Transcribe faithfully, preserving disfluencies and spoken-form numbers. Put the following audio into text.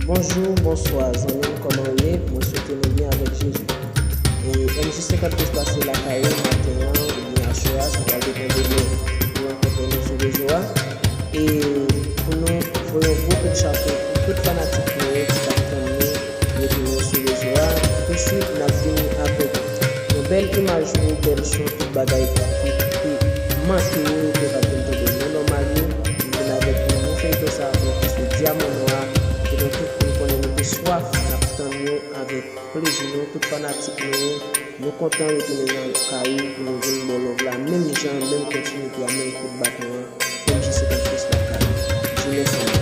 Bonjou, bonswa zanmi m, kòman w ye? Mwen swete nou byen avèk Jezi. E M J senkant plis pase lakay ou maten an oubyen aswè a, sa pral depann de lè ou rankontre nou sou rezo a. E pou nou voye yon gwo kout chapo pou tout fanatik nou yo ki t ap tann nou retounen sou rezo a. Touswit, n ap vini avèk yon bèl imaj pou bèl son, tout bagay ki te manke yo, yo te pa t vin tande non nòmal yo. Nou vin avèk yon bon feyton sa, pou se Dyaman Nwa, ke nou tout nou konnen nou te swaf, n ap tann yo avèk plezi nou, tout fanatik nou yo. Nou kontan retounen nan kay ou pou nou vin ba w love la, menm jan, menm kontinite a, menm kout baton an, M J senkant plis lakay ou. Jimmy Samba.